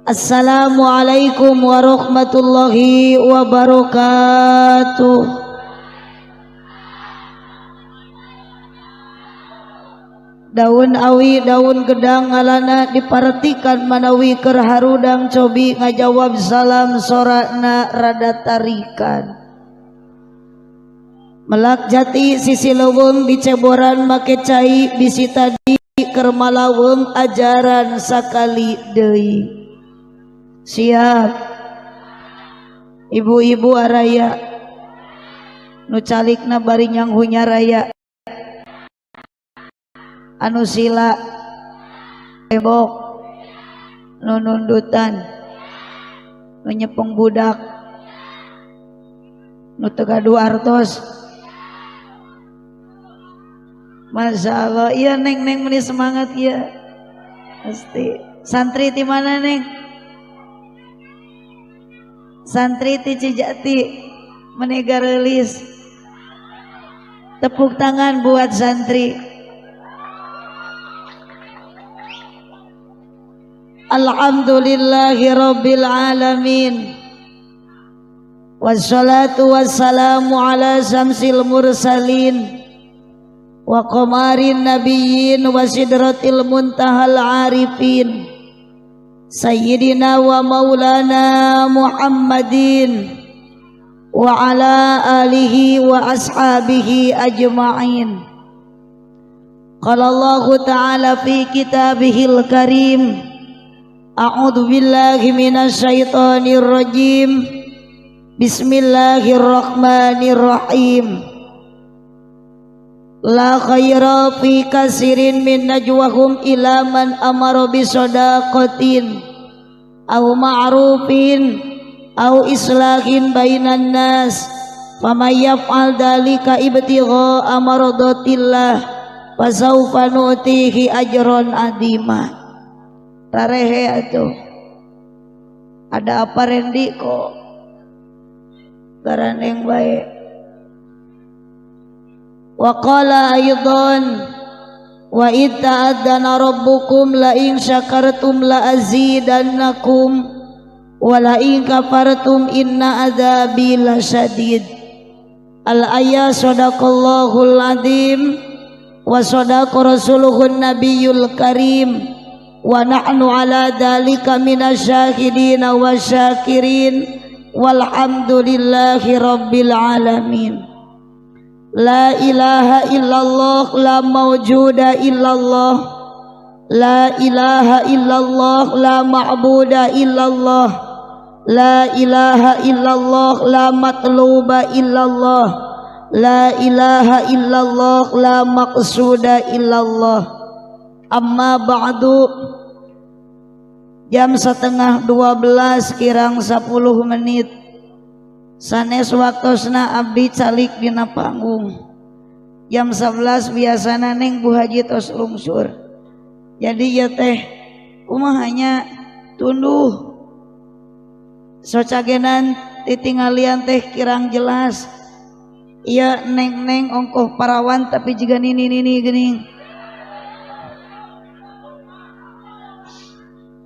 Assalamualaikum warahmatullahi wabarakatuh. Daun awi daun gedang ngalana dipartikan manawi keur harudang cobi ngajawab salam sorana rada tarikan. Melak jati sisi leuweung diceboran make cai bisi tadi keur malaweng ajaran sakali deui. Siap ibu-ibu araya nu calikna bari nyanghunya raya anu sila tembok nu nundutan nu nyepeng budak nu teu gaduh artos. Masya Allah, iya neng neng meni semangat ya pasti. Santri di mana neng? Santri ti Cijati meni gareulis. Tepuk tangan buat santri. Alhamdulillahi rabbil alamin. Wassalatu wassalamu ala samsil mursalin wa qamarin nabiyyin wa sidratil muntahal arifin sayyidina wa maulana Muhammadin wa ala alihi wa ashabihi ajma'in. Qala Allahu ta'ala fi kitabihil karim, a'udzu billahi minasyaitonir rajim, bismillahirrahmanirrahim. La khaira fi kasirin min najwahum ila man amara bi shadaqatin aw ma'rufin aw islahin bainan nas faman yaf'al dzalika ibtigha'a maradatillah fasawfa nu'tihi ajran 'azima. Tarehe atuh. Ada apa Rendi kok garandeng bae? Wa qala aidan wa id ta'adzana rabbukum la in syakartum la azidannakum wa la in kafartum inna adzabi lasyadid. Al ayat sadaqallahul azim wa sadaqa rasuluhun nabiyul karim wa nahnu ala dzalika minasyahidin wasyakirin walhamdulillahi rabbil alamin. La ilaha illallah la mawjuda illallah la ilaha illallah la ma'buda illallah la ilaha illallah la matluba illallah la ilaha illallah la maqsuda illallah. Amma ba'du. Jam 11:30 kirang 10 menit sanes waktosna abdi calik dina panggung. Jam 11 biasana neng Bu Haji tos lungsur. Jadi ya teh kumaha nya tunduh socagenan titingalian teh kirang jelas. Iya neng-neng ongkoh parawan tapi juga nini-nini geuning.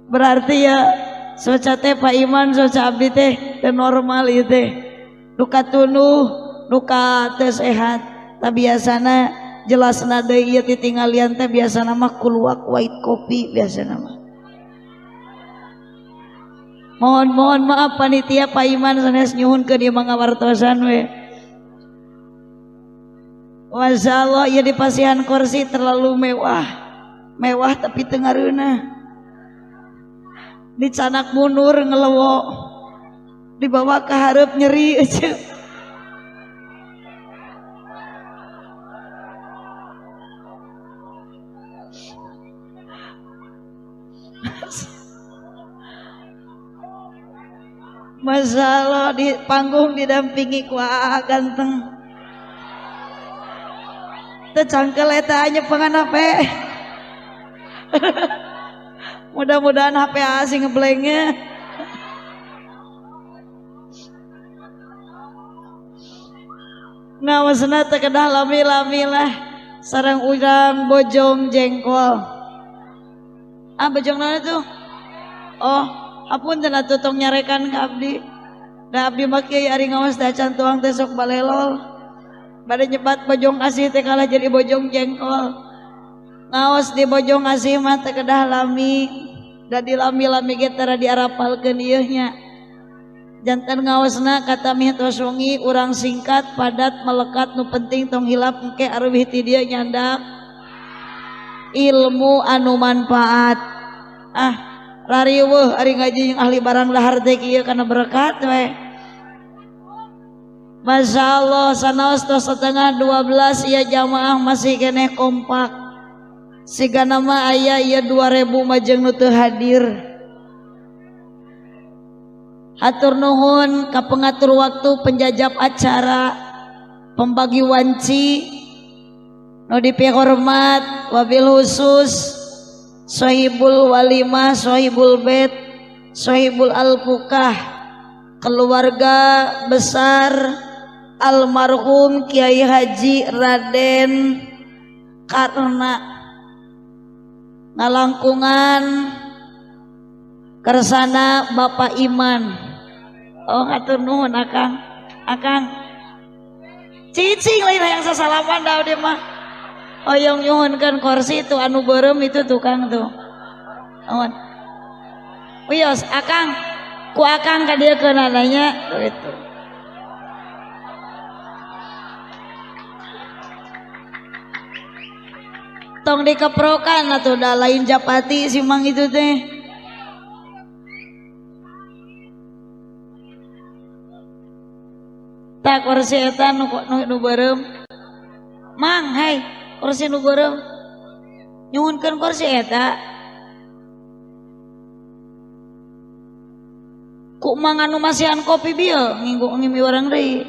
Berarti ya soca teh Pak Iman soca abdi teh teu normal ieu teh. Duka tunduh, duka teu sehat. Ta biasana jelasna deui ieu titingalian teh biasana mah kuluak white kopi biasana mah. Mohon maaf panitia Pak Iman sanes nyuhunkeun ieu mangawartosan we. Masya Allah ieu dipasihan kursi terlalu mewah. Mewah tapi teu ngareunah. Dicanak mundur ngelewok, dibawa ke hareup nyeri. Masya Allah di panggung didampingi ku ganteng. Teu cangkel eta nyepengan HP. Mudah-mudahan HP asing ngeblanknya. Ngawasna teh kedah lami-lami lah sareng urang bojong jengkol. Ah bojong naon tuh? Oh, Apunten atuh tong nyarekan ka abdi. Da abdi mah kieu ari ngaos teh acan tuang teh sok balelol. Bade nyebat Bojong Asih teh kalah jadi Bojong Jengkol. Ngaos di Bojong Asih mah teh kedah lami. Da di lami-lami ge tara diarapalkeun ieu nya. Janten ngaosna kata mih tos wengi urang singkat padat melekat nu penting tong hilap engke areuwih ti dieu nyandak ilmu anu manfaat. Ah rariweuh ari ngaji jeung ahli barang dahar teh kieu kana berkat we. Masya Allah sanaos tos 11:30 ieu jamaah masih keneh kompak. Sigana mah aya ieu 2000 mah jeung nu teu hadir. Hatur nuhun ka pengatur waktu, penjajab acara, pembagi wanci, nu dipihormat wabil khusus sohibul walimah, sohibul bait, sohibul alfukah, keluarga besar almarhum Kiai Haji Raden Karna ngalangkungan kersana Bapak Iman. Oh hatur nuhun akang, akang cicing lain hayang sasalaman da abdi mah. Hoyong nyuhunkeun kursi itu anu beureum itu tukang tuh. Nuhun. Wios akang, ku akang ka dieu keunananya gitu. Tong dikeprokan atuh da lain japati si mang itu teh. Tak kursi eta nu nu beureum. Mang, hei, kursi nu beureum. Nyuhunkeun kursi eta. Ku mang anu masihan kopi bieu nginggu ngimi urang deui.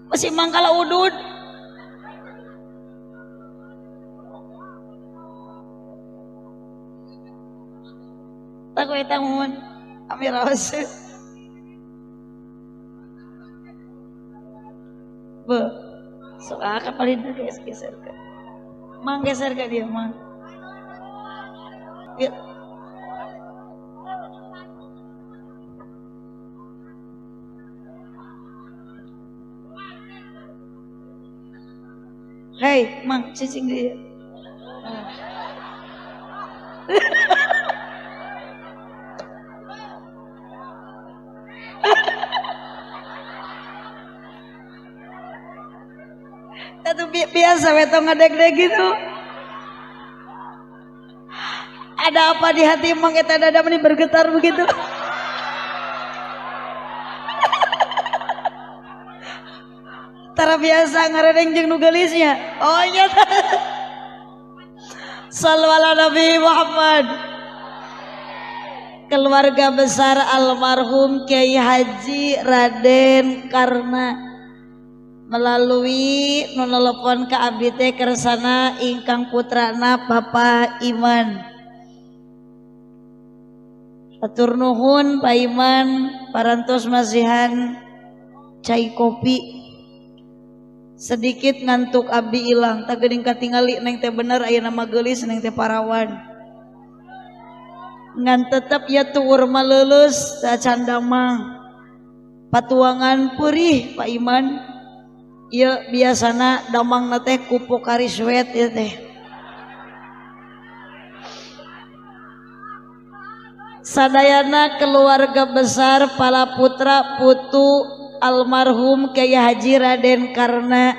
Masih mang kala udud. Tak eta mun amir raos. Be, sok aka paling geser ke. Mang geser ke dia mang. Ya. Hei, mang cicing dia. Itu biasa weto ngadeg-deg gitu. Ada apa di hati mang eta dada meni bergetar begitu. Tara biasa ngaredeng jeung nu geulisnya. Oh iya. Sallu ala Nabi Muhammad. Keluarga besar almarhum Kiai Haji Raden Karna melalui nu nelepon ka abdi teh kersana ingkang putrana Bapak Iman. Hatur nuhun Pak Iman parantos masihan cai kopi. Sedikit ngantuk abdi ilang, tak geuning katingali neng teh bener aya nama geulis neng teh parawan. Ngan tetep ya tuur mah leuleus da candamang. Patuangan purih Pak Iman. Ieu biasana damangna teh ku Pocari Sweat ieu teh. Sadayana keluarga besar para putra putu almarhum Kiai Haji Raden Karna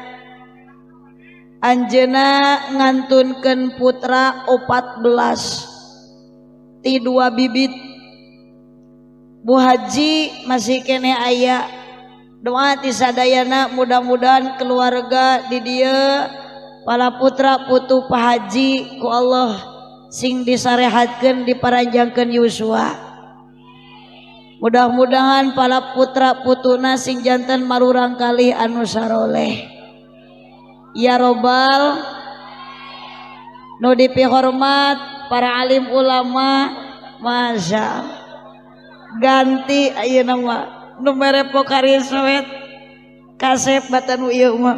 anjeuna ngantunkeun putra 14 ti 2 bibit. Bu Haji masih keneh aya. Doa ti sadayana mudah-mudahan keluarga di dieu para putra putu Pak Haji ku Allah sing disarehatkeun diparanjangkeun yuswa. Mudah-mudahan para putra putuna sing janten marurang kalih anu saroleh. Ya robbal nu dipihormat para alim ulama, masya ganti ayeuna mah nu mere Pocari Sweat. Kasep batan ieu mah.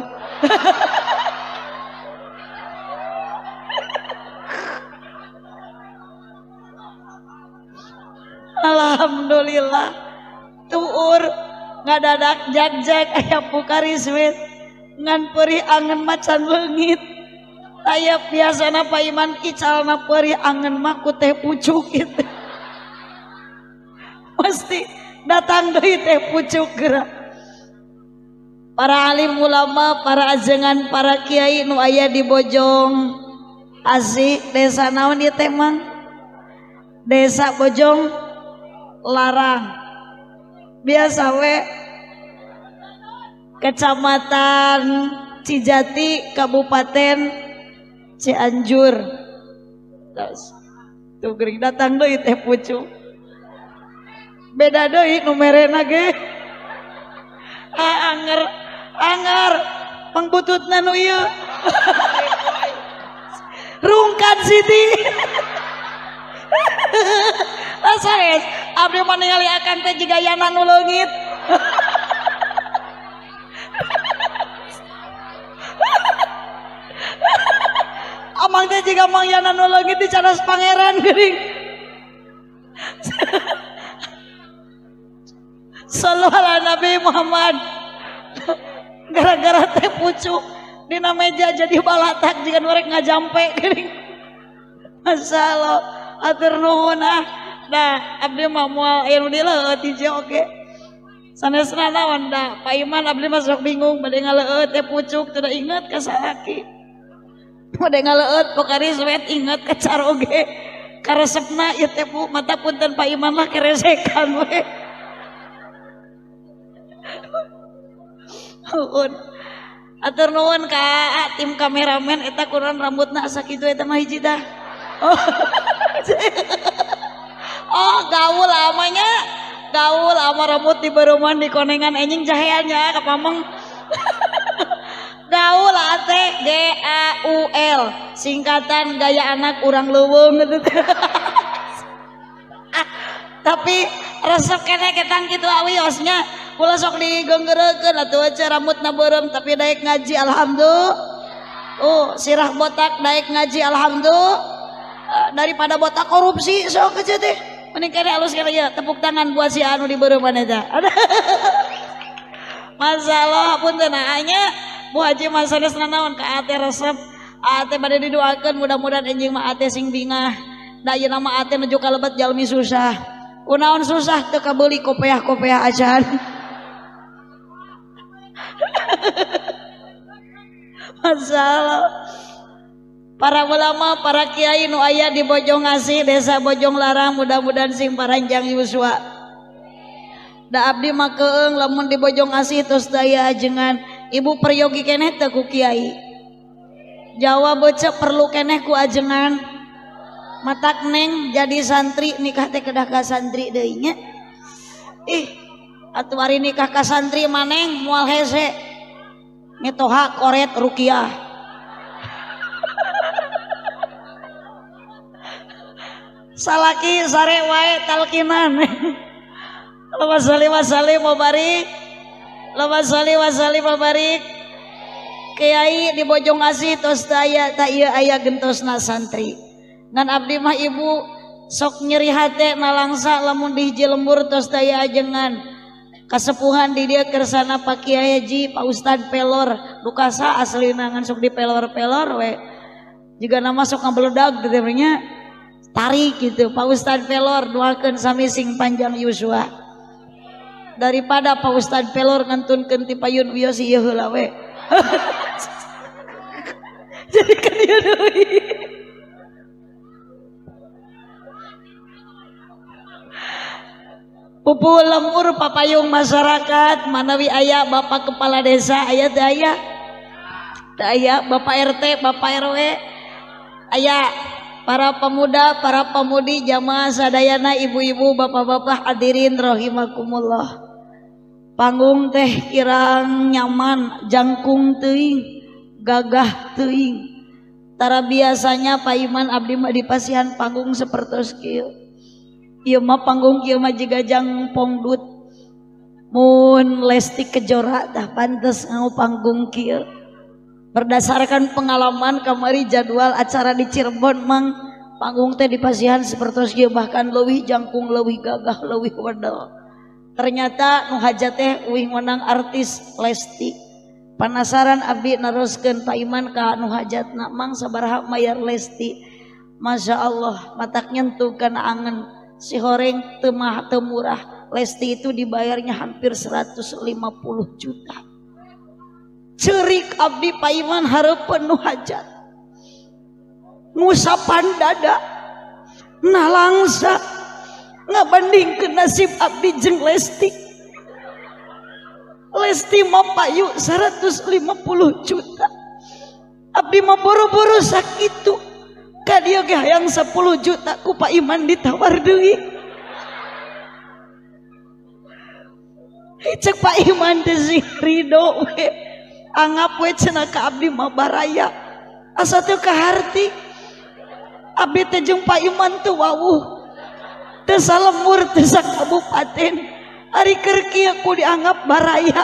Alhamdulillah tuur ngadadak jag-jag aya Pocari Sweat ngan perih angen macan leungit. Aya biasana Pak Iman icalna perih angen mah ku teh pucuk gitu. Pasti datang deui teh pucuk geura. Para alim ulama, para ajengan, para kiai nu aya di Bojong Asih, desa naon ieu teh Mang? Desa Bojong Larang. Biasa we Kecamatan Cijati, Kabupaten Cianjur. Terus tuh gering datang deui teh pucuk. Beda deui nu merena ge. Ah, anger anger pangbututna nu ieu. Rungkan Siti. Sanes abdi mah ningali akang teh jiga yana nu leungit. Amang teh jiga Mang Yana nu leungit di Cadas Pangeran geuning. Sallu ala Nabi Muhammad. Gara-gara teh pucuk dina meja jadi balatak jiga nu rek ngajampe geuning. Masyaallah, atur nuhun ah. Nah, abdi mah moal aya nu dileueut hiji oge. Sanesna naon da Pak Iman abdi mah sok bingung bade ngaleueut teh pucuk teu da inget ka salaki. Bade ngaleueut Pocari Sweat inget ka caroge. Karesepna ieu teh Bu, mata punten Pak Iman lah keresekan we. Nuhun. Atur nuhun ka tim kameramen eta kunaon rambutna asa kitu eta mah hiji tah. Oh. Oh, gaul amanya. Gaul ama rambut di baruman di konengan enjing jaheannya ka pameng. Gaul ate G A U L, singkatan gaya anak urang leuweung gitu. Tapi resep keneh ketang kitu awiosnya. Kula sok digenggeurekeun atuh aja rambutna beureum tapi daek ngaji alhamdulillah. Oh, sirah botak daek ngaji alhamdulillah. Daripada botak korupsi sok aja teh. Mending kene alus kene ya, tepuk tangan buat si anu di beureum eta. Masalah punten nya Bu Haji mah sanes nanaon ka ate resep. Ate bade didoakeun mudah-mudahan enjing mah ate sing bingah. Da ayeuna mah ate nuju kalebet jalmi susah. Kunaon susah teu kabeuli kopeah-kopeah acan. Masalah para ulama, para kiai nu aya di Bojong Asih, Desa Bojong Larang, mudah-mudahan sing paranjang yuswa. Da abdi mah keung lamun di Bojong Asih tos daya ajengan ibu peryogi keneh teu ku kiai. Jawa beuceu perlu keneh ku ajengan. Matak neng jadi santri nikah teh kedah ka santri deui nya. Ih, atuh ari nikah ka santri maneng moal hese. Mitoha koret rukiah. Salaki sare wae talkinan. Allahumma sholli wa sallim wa barik. Allahumma sholli wa sallim wa barik. Kiai di Bojong Asih tos aya ta ieu aya gentosna santri. Ngan abdi mah ibu sok nyeri hate nalangsa lamun di hiji lembur tos aya ajengan. Kasepuhan di dieu kersana Pak Kiai Haji, Pak Ustad Pelor, dukasa aslina ngan sok di pelor-pelor we. Jiga nama sok ngabeledag teh nya. Tarik gitu Pak Ustad Pelor doakeun sami sing panjang yuswa. Daripada Pak Ustad Pelor ngantunkeun ti payun wios ieu heula we. Jadi kan ieu deui. Pupu lembur papayung masyarakat manawi aya bapak kepala desa aya teu aya? Teu aya bapak RT, bapak RW aya. Para pemuda, para pemudi, jamaah sadayana, ibu-ibu, bapak-bapak hadirin rahimakumullah. Panggung teh kirang nyaman, jangkung teuing, gagah teuing. Tara biasanya Pak Iman abdi mah dipasihan panggung sapertos kieu. Ieu mah panggung kieu mah jiga jang pongdut. Mun Lesti Kejora tah pantes nganggo panggung kieu. Berdasarkan pengalaman kamari jadwal acara di Cirebon mang panggung teh dipasihan seperti kieu, bahkan leuwih jangkung, leuwih gagah, leuwih wedel. Ternyata nu hajat teh uih menang artis Lesti. Penasaran abdi naroskeun Pak Iman ka nu hajatna, mang sabaraha mayar Lesti? Masya Allah, matak nyentuh kana angen si horeng teu mah teu murah. Lesti itu dibayarnya hampir 150 juta. Cerik abdi Pak Iman hareupeun nu hajat. Ngusapan dada nalangsa ngabandingkeun nasib abdi jeung Lesti. Lesti mah payu 150 juta. Abdi mah boro-boro sakitu. Ka dieu ge hayang 10 juta ku Pak Iman ditawar deui. Cek Pak Iman teh sing ridho we. Anggap we cenah ka abdi mah baraya. Asa teu kaharti. Abdi teh jeung Pak Iman teu wawuh. Teu salembur teu sakabupaten. Ari keur kieu ku dianggap baraya.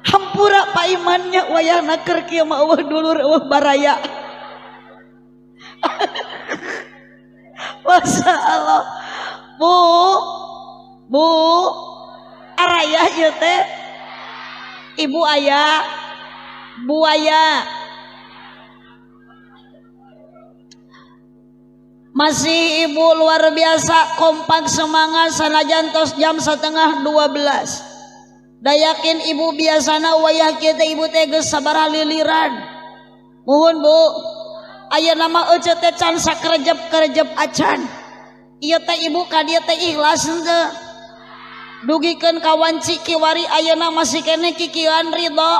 Hampura Pak Imannya wayahna keur kieu mah eueuh dulur eueuh baraya. Masya Allah. Bu, Bu, arayah ieu teh. Ibu aya, buaya. Masih ibu luar biasa kompak semangat sanajan tos jam 11:30. Da yakin ibu biasana wayah kieu teh ibu teh geus sabaraha liliran. Muhun Bu, ayeuna mah euceu teh can sakerejep-kerejep acan. Ieu teh ibu ka dieu teh ikhlas henteu? Dugikeun ka wanci kiwari ayeuna masih keneh kikieuan ridho.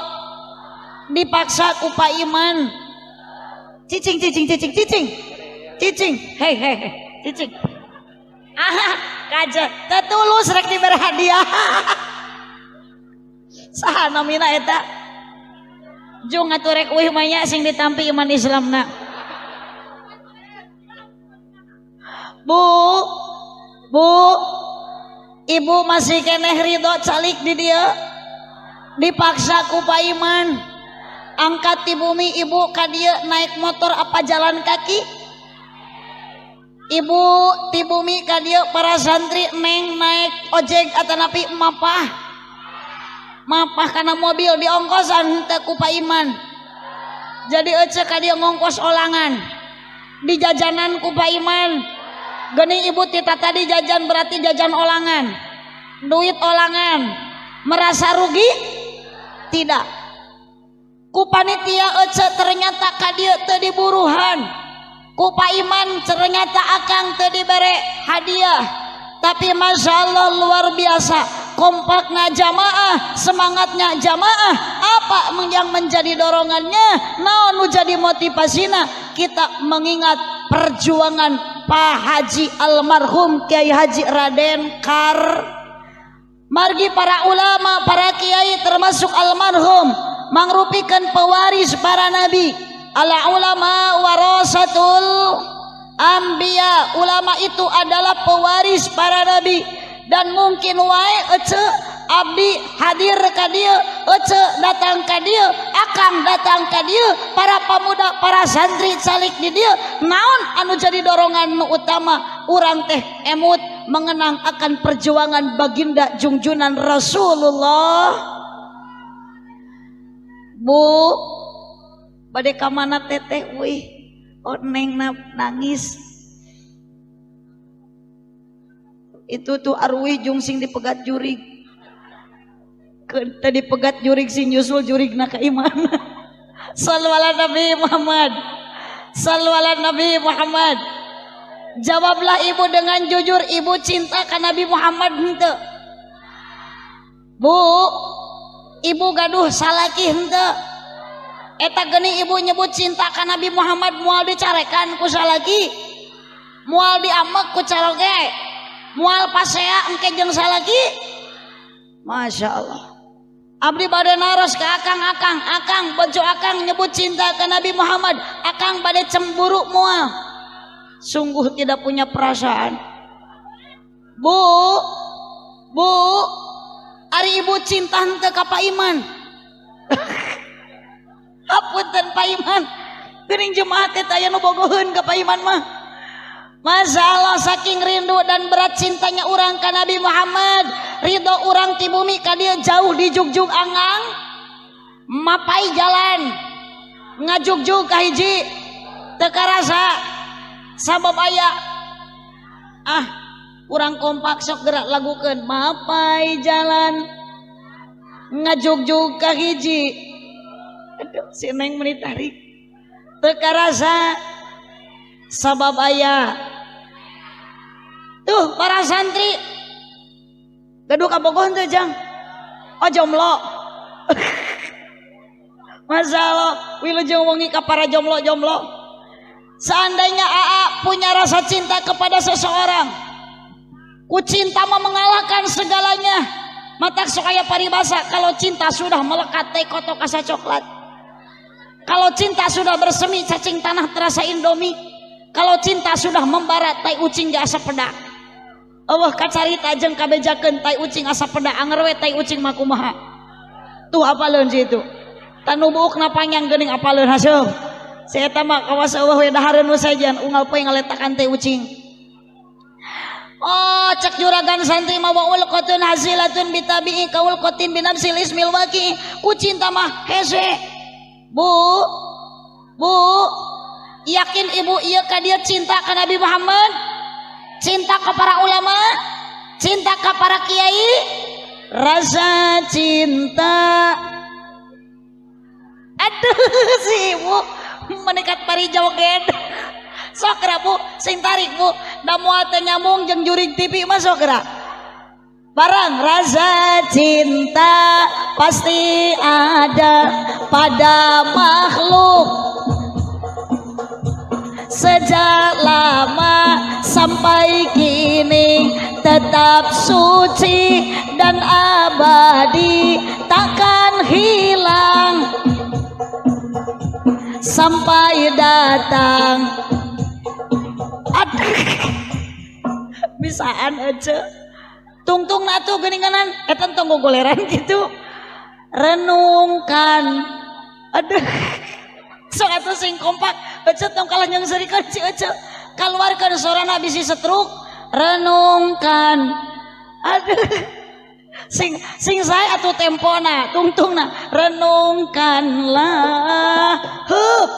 Dipaksa ku Pak Iman. Cicing cicing cicing cicing. Cicing, hei hei hei, cicing. Ah, kaje, tetulus rek diberi hadiah. Saha namina eta? Jung atuh rek uih mah nya sing ditampi iman Islamna. Bu, Bu, ibu masih keneh ridho calik di dieu. Dipaksa ku Pak Iman. Angkat di bumi ibu ka dieu naik motor apa jalan kaki? Ibu ti bumi ka dieu para santri neng naik ojek atanapi mapah. Mapah kana mobil diongkosan teu ku Pak Iman. Jadi ece ka dieu ngongkos olangan. Di jajanan ku Pak Iman. Geuning ibu tita tadi jajan berarti jajan olangan. Duit olangan. Merasa rugi? Tidak. Ku panitia ece ternyata ka dieu teu diburuhan. Ku Pak Iman ternyata akang teu dibere hadiah. Tapi masya Allah luar biasa kompaknya jamaah, semangatnya jamaah. Apa yang menjadi dorongannya? Naon nu jadi motivasina? Kita mengingat perjuangan Pak Haji almarhum Kiai Haji Raden Kar. Margi para ulama, para kiai termasuk almarhum mangrupikan pewaris para nabi. Ala ulama warasatul anbiya, ulama itu adalah pewaris para nabi. Dan mungkin wae ece abdi hadir ka dieu, ece datang ka dieu, akang datang ka dieu, para pemuda, para santri calik di dieu. Naon anu jadi dorongan nu utama urang teh emut mengenang akan perjuangan baginda jungjunan Rasulullah. Bu, bade ka mana teteh wih? Oh neng nangis. Itu tuh arwih jung sing dipegat jurig. Tadi pegat jurig sing nyusul jurigna ka imana. Sallu ala Nabi Muhammad. Sallu ala Nabi Muhammad. Jawablah ibu dengan jujur, ibu cinta ka Nabi Muhammad henteu? Bu, ibu gaduh salaki henteu? Eta geuning ibu nyebut cinta ka Nabi Muhammad moal dicarekan ku salaki, moal diamek ku caroge, moal pasea engke jeung salaki. Masya Allah. Abdi bade naros ke akang-akang, akang bojo akang nyebut cinta ke Nabi Muhammad, akang bade cemburu moal. Sungguh tidak punya perasaan. Bu, bu, Ari ibu cinta henteu ka Pak Iman? Hapunten Pak Iman, geuning jemaah teh aya nu bogoheun ka Pak Iman mah. Masya Allah, saking rindu dan berat cintanya urang ka Nabi Muhammad, ridho urang ti bumi ka dieu jauh di jugjug anggang mapai jalan ngajugjug ka hiji teu karasa sabab aya. Ah, urang kompak sok gerak lagukeun mapai jalan ngajugjug ka hiji. Aduh, si Neng meni tarik teu karasa sabab aya. Tuh para santri gaduh kabogoh teu jang? Oh, jomblo. Masya Allah, wilujeng wengi ka para jomblo-jomblo. Seandainya AA punya rasa cinta kepada seseorang, ku cinta mah mengalahkan segalanya. Matak sok aya paribasa, kalau cinta sudah melekat, tai kotok asa coklat. Kalau cinta sudah bersemi, cacing tanah terasa Indomie. Kalau cinta sudah membara, tai ucing ge asa peda. Allah kacarita jeung kabejakeun tai ucing asa peda, anger we tai ucing mah kumaha. Tuh apaleun si itu. Tanu buukna panjang geuning apaleun haseup. Si eta mah kawas eueuh we dahareun nu sajian unggal poe ngaletakan tai ucing. Oh, cek juragan santri mah wa ulqatun hazilatun bitabi'i kaulqatin binafsil ismil waqi. Ku cinta mah hese. Bu, Bu, yakin ibu ieu ka dia cinta ka Nabi Muhammad? Cinta ke para ulama? Cinta ke para kiai? Rasa cinta. Aduh, si ibu menikat pari joget. Sok bu, sing tarik bu, da moal teu nyambung jeung jurig TV mah sok gerak. Barang rasa cinta pasti ada pada makhluk sejak lama sampai kini, tetap suci dan abadi, takkan hilang sampai datang. Aduh, bisaan aja tungtung atuh geuninganan eta tong gogoleran gitu. Renungkan. Aduh, sok atuh sing kompak. Ece tong kalah nyeungseurikeun si Ece, kaluarkeun sorana bisi setruk. Renungkan. Aduh, sing sing sae atuh tempona, tungtungna. Renungkanlah. Hup,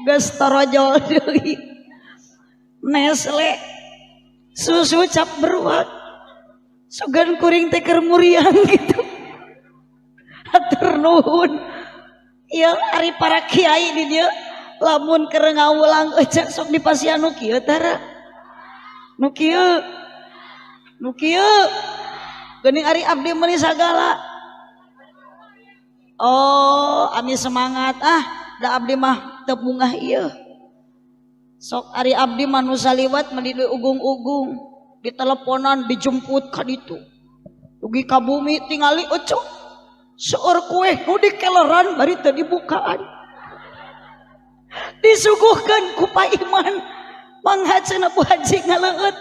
geus torojol deui. Nestle susu cap beruak, sugan kuring teh keur muriang gitu. Hatur nuhun. Ieu ari para kiai di dieu lamun keur ngawulang ece sok dipasihan nu kieu tara? Nu kieu, nu kieu geuning. Ari abdi meuni sagala. Oh, ami semangat. Ah, da abdi mah teu bungah ieu. Sok ari abdi mah nu saliwat meuni ugung-ugung, diteleponan, dijemput ka ditu. Dugi ka bumi tingali ece seueur kue nu dikeleran bari teu dibukaan. Disuguhkeun ku Pak Iman. Mangga cenah, Bu Haji ngaleueut.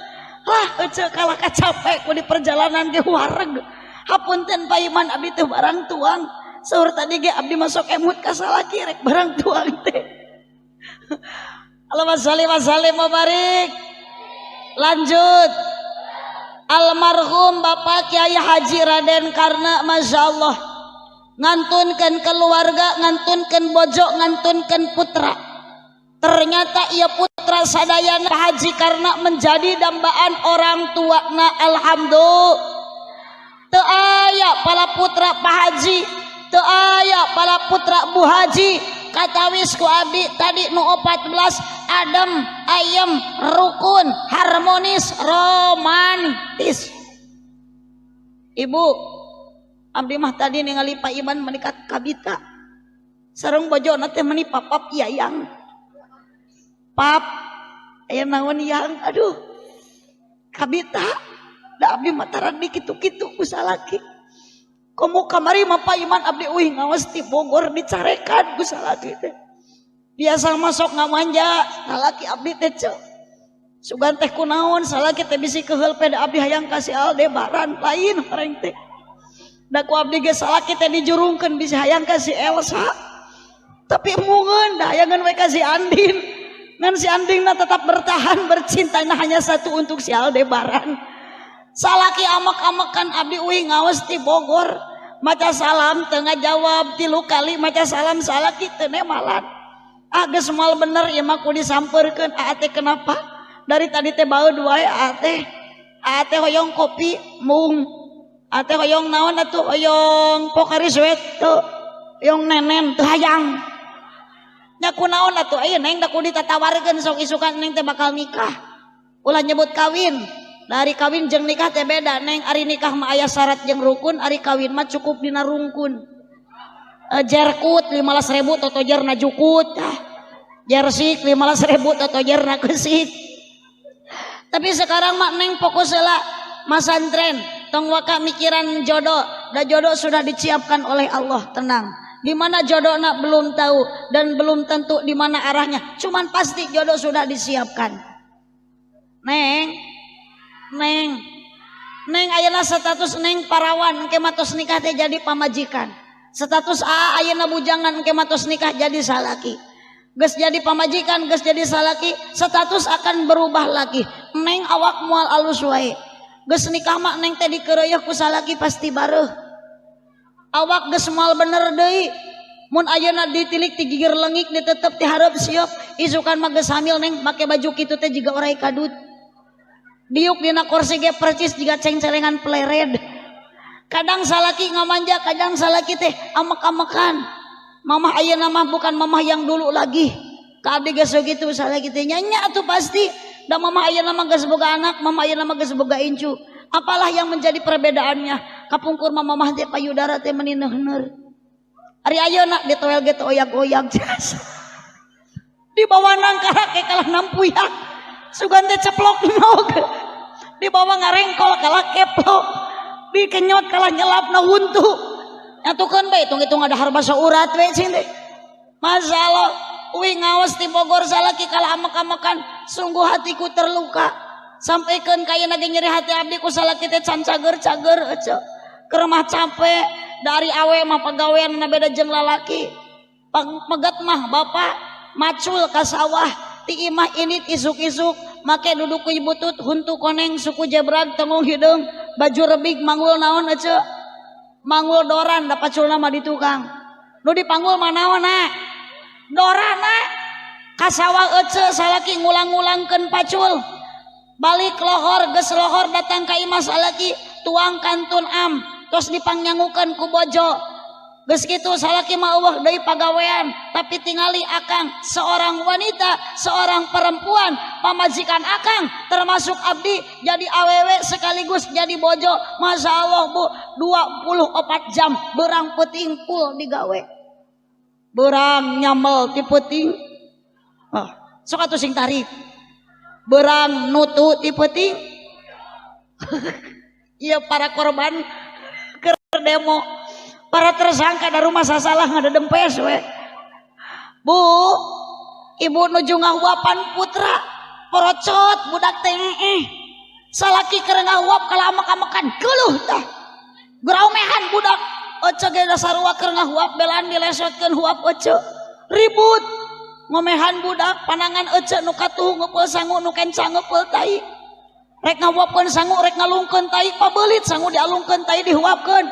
Lah, ece kalah capek ku di perjalanan ge wareg. Hapunten Pak Iman, abdi teh barang tuang. Seur tadi ge abdi masuk emut ka salaki rek barang tuang teh. Allahumma sholli wa sallim wa barik. Lanjut. Almarhum Bapak Kiai Haji Raden Karna, Masya Allah, ngantunkan keluarga, ngantunkan bojo, ngantunkan putra. Ternyata ia putra sadayana Haji Karna menjadi dambaan orang tua na. Alhamdulillah. Teu aya pala putra Pak Haji, teu aya pala putra Bu Haji katawis ku abdi tadi nu 14, adem ayem, rukun, harmonis, romantis. Ibu, abdi mah tadi ningali Pak Iman menikat kabita sareng bojona teh meni papap yayang pap aya naon yang. Aduh, kabita da abdi mah tara di kitu-kitu ku salaki. Komo kamari mah Pak Iman abdi uih ngawas ti Bogor dicarekan ku salaki teh. Biasa masuk ngamanja salaki abdi teh, ceu. Sugan teh kunaon salaki teh bisi keheul peda abdi hayang ka si Aldebaran lain horeng teh. Da ku abdi ge salaki teh dijurungkeun bisi hayang ka si Elsa. Tapi emungeun da hayangeun we ka si Andin. Ngan si Andin na tetap bertahan bercinta hanya satu untuk si Aldebaran. Salaki amek-amekan abdi uih ngaos ti Bogor. Maca salam teu ngajawab 3 kali maca salam salaki teu nemalan. Ah geus moal bener ieu mah kudu disampeurkeun. Aa teh kenapa? Dari tadi teh baeud wae aa teh. Aa teh hoyong kopi mung. Aa teh hoyong naon atuh hoyong Pocari Sweat teu. Hoyong nenen teu hayang. Nya kunaon atuh ieu neng da kudu ditatawarkeun sok isukan neng teh bakal nikah. Ulah nyebut kawin. Dari kawin jeung nikah teh beda neng. Ari nikah mah aya syarat jeung rukun, ari kawin mah cukup dina rungkun. Jerkut 15.000 totojerna jukut. Jersik 15.000 totojerna keusik. Tapi sekarang mah neng fokus heula masantren, tong waka mikiran jodoh. Da jodoh sudah disiapkan oleh Allah, tenang. Di mana jodohna belum tahu dan belum tentu di mana arahnya. Cuman pasti jodoh sudah disiapkan. Neng, neng, neng ayeuna status neng parawan engke mah tos nikah teh jadi pamajikan. Status A ayeuna bujangan engke mah tos nikah jadi salaki. Geus jadi pamajikan, geus jadi salaki, status akan berubah lagi. Neng awak moal alus wae. Geus nikah mah neng teh dikeureuyeuk ku salaki pasti bareuh. Awak geus moal bener deui. Mun ayeuna ditilik ti gigir leungik ditetep ti hareup sieup, isukan mah geus hamil neng make baju kitu teh jiga orai kadut. Diuk dina kursi ge percis jiga cengcelengan plered. Kadang salaki ngamanja, kadang salaki teh amek-amekan. Mamah ayeuna mah bukan mamah yang dulu lagi. Ka abdi geus kitu salaki teh nya atuh pasti. Da mamah ayeuna mah geus boga anak, mamah ayeuna mah geus boga incu. Apalah yang menjadi perbedaannya? Kapungkur mah mamah teh payudara teh meuni neuhneur. Ari ayeuna ditoel ge teh oyag-oyag jasa. Dibawa nangkarak ge kalah nampuyak. Sugan teh ceplok nog. Dibawa ngarengkol kalah keplok. Dikenyot kalah nyelapna huntu. Nyatukeun bae hitung-hitung ada basa urat we cing teh. Masalah uih ngaos ti Bogor salaki kalah amek-amekan, sungguh hatiku terluka. Sampaikan ka ayeuna ge nyeri hati abdi ku salaki teh can cager-cager ece. Keur mah capek dari awe mah pagawean na beda jeung lalaki. Pegat mah bapak macul ka sawah ti imah init isuk-isuk make duduk ku butut huntu koneng suku jebrag tengong hideung baju rebig manggul naon ece manggul doran da paculna mah di tukang nu dipanggul mah naonna dorana ka sawah ece salaki ngulang-ngulangkeun pacul balik lohor geus lohor datang ka imah salaki tuang kantun am tos dipangnyangukeun ku bojo geus kitu salaki mah eueuh deui pagawean tapi tingali akang seorang wanita seorang perempuan pamajikan akang termasuk abdi jadi awewe sekaligus jadi bojo. Masya Allah bu, 24 jam berang peuting full digawe berang nyamel ti peuting, oh, sok atuh sing tarik berang nutu ti peuting. Iya para korban keur demo para tersangka dari rumah sasalah ngadedempes we. Bu, ibu nuju ngahuapan putra porocot budak teh salaki keur ngahuap kalah amek-amekan geuluh tah geraumehan budak ece ge sarua keur ngahuap belaan dilesotkeun huap ece ribut ngomehan budak panangan ece nu katuh ngepeul sangu nu kenca ngepeul tai rek ngahuapkeun sangu rek ngalungkeun tai pabeulit sangu dialungkeun tai dihuapkeun.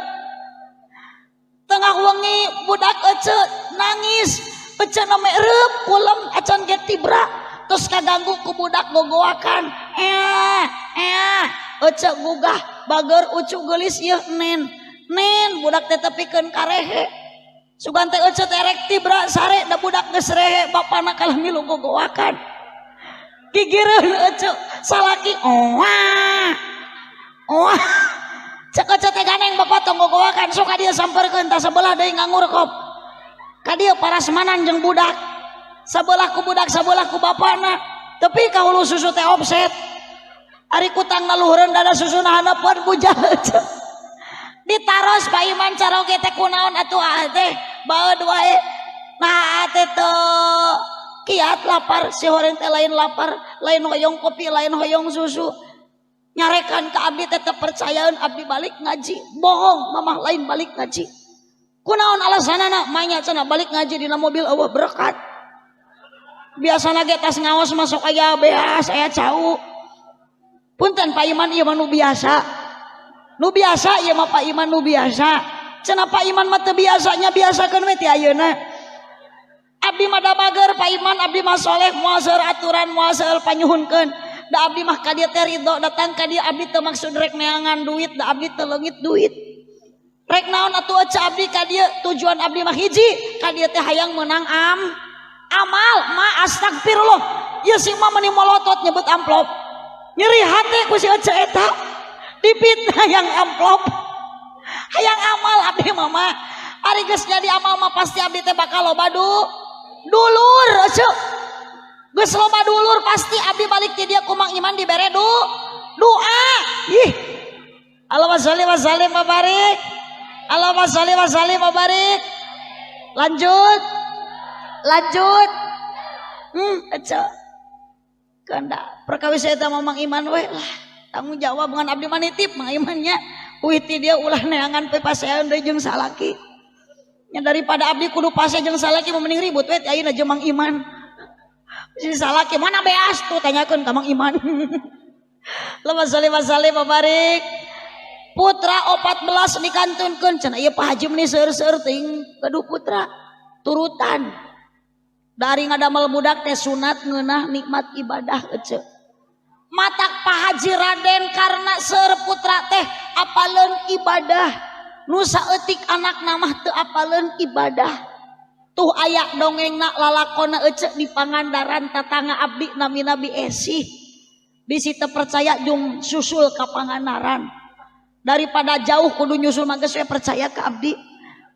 Tengah wengi budak ece nangis ece name reup kulem acan ge tibra terus kaganggu ku budak gogoakan ece gugah bager ucu geulis ieu nen nen budak teh tepikeun ka rehe sugan teh ece teh rek tibra sare da budak geus rehe bapana kalah milu gogoakan gigireun ece salaki oah oah cek ece teh ganeng bapak tong gogoakan sok ka dieu samperkeun tah sebelah deui ngangurkop ka dieu parasmanan jeung budak sebelah ku budak sebelah ku bapana tepi ka hulu susu teh offset ari kutangna luhureun dada susuna handapeun bujal ditaros Pak Iman caroge teh kunaon atuh ah teh baeud wae nah teh teu Kiat lapar si horeng teh, lain lapar, lain hoyong kopi, lain hoyong susu. Nyarekan ke abdi teh percayaan abdi balik ngaji. Bohong, mamah, lain balik ngaji. Kunaon alasanana? Manya cenah, balik ngaji dina mobil euweuh berkat. Biasana ge tas ngaos masuk aya beas, aya cau. Punten, Pak Iman, ieu mah nu biasa. Nu biasa ieu mah, Pak Iman, nu biasa. Cenah Pak Iman mah teu biasanya, biasakeun we ti ayeuna. Abdi mah da bager, Pak Iman, abdi mah soleh, moal seueur aturan, moal seueur panyuhunkeun. Da abdi mah ka dieu teh ridho datang ka dieu, abdi teu maksud rek neangan duit, da abdi teu leungit duit. Rek naon atuh ece abdi ka dieu? Tujuan abdi mah hiji, ka dieu teh hayang menang amal. Ma, astagfirullah. Ieu si mah meuni molotot nyebut amplop. Nyeri hati ku si ece eta. Dipitnah yang amplop. Hayang amal abdi mama. Ari geus jadi amal mah pasti abdi teh bakal loba dulur ece. Geus loba dulur, pasti abdi balik ti dieu ku Mang Iman dibere doa. Ih. Allahumma sholli wa sallim wa barik. Allahumma sholli wa sallim wa barik. Lanjut. Lanjut. Ece. Keanda perkawis eta mah Mang Iman we lah. Tanggung jawab dengan abdi mah nitip Mang Imannya. Uih, ti dia ulah neangan pepasean deui jeung salaki. Nya, daripada abdi kudu pase jeung salaki mah mending ribut we ti ayeuna jeung Mang Iman. Si salaki mana beas tuh, tanyakeun ka Mang Iman. Allahumma sholli wa sallim wa barik. Putra 14 dikantunkeun cenah, ieu Pak Haji meni seueur-seueur teuing gaduh putra turutan. Dari ngadamel budak teh sunat, ngeunah nikmat ibadah ece. Matak Pak Haji Raden karena seueur putra teh apaleun ibadah. Nu saeutik anak mah teu apaleun ibadah. Tuh aya dongengna, lalakona ece, di Pangandaran, tatangga abdi namina Bi Esih. Bisi teu percaya, jung susul ka Pangandaran. Daripada jauh kudu nyusul mah geus we percaya ka abdi.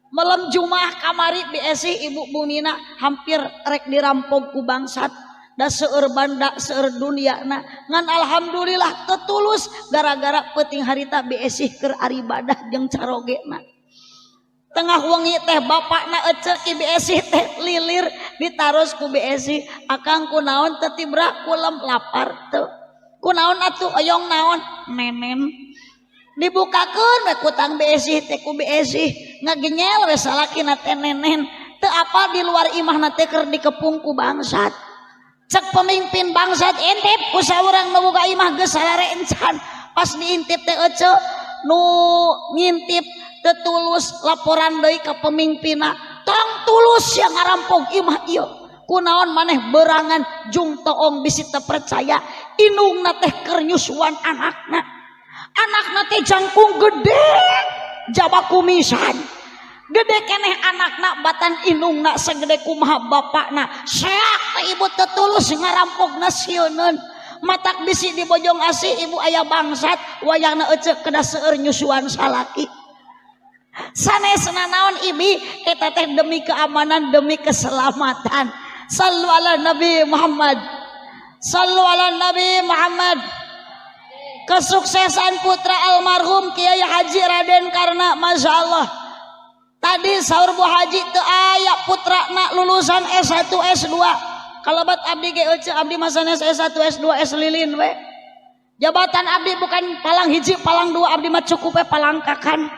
Malam Jumat kamari Bi Esih, Ibu Bumina, hampir rek dirampok ku bangsat. Da seueur banda, seueur duniana. Ngan alhamdulillah tetulus gara-gara peuting harita Bi Esih keur aribadah jeung carogena. Tengah wengi teh bapakna ece ki Bi Esih teh lilir, ditaros ku Bi Esih, "Akang, kunaon teu tibra?" "Kulem, lapar teu." "Kunaon atuh, oyong naon?" "Nenen." Dibukakeun we kutang Bi Esih teh ku Bi Esih, ngagenyel we salakina teh nenen. Teu apa di luar imahna teh keur dikepung ku bangsat. Cek pemimpin bangsat, "Intip ku saurang nu boga imah geus salare encan." Pas diintip teh ece, nu ngintip teu tulus, laporan deui ka pemimpinna, "Tong tulus yang ngarampok imah ieu. Kunaon maneh berangan? Jung toong, bisi teu percaya, indungna teh keur nyusuan anakna. Anakna teh jangkung gede jaba kumisan, gede keneh anakna batan indungna segede kumaha bapakna. Seak teh ibu teu tulus ngarampokna, sieuneun." Matak bisi di Bojong Asih, ibu, aya bangsat, wayahna ece kedah seueur nyusuan salaki. Sanes naon, ibi, eta teh demi keamanan, demi keselamatan. Sallu ala Nabi Muhammad. Sallu ala Nabi Muhammad. Kesuksesan putra almarhum Kiai Haji Raden karena Masya Allah. Tadi saur Bu Haji teu aya putra nak lulusan S1 S2. Kalau bat abdi ge ece, abdi masanes S1 S2 S lilin we. Jabatan abdi bukan palang hiji palang dua, abdi mah cukup we palangkakan.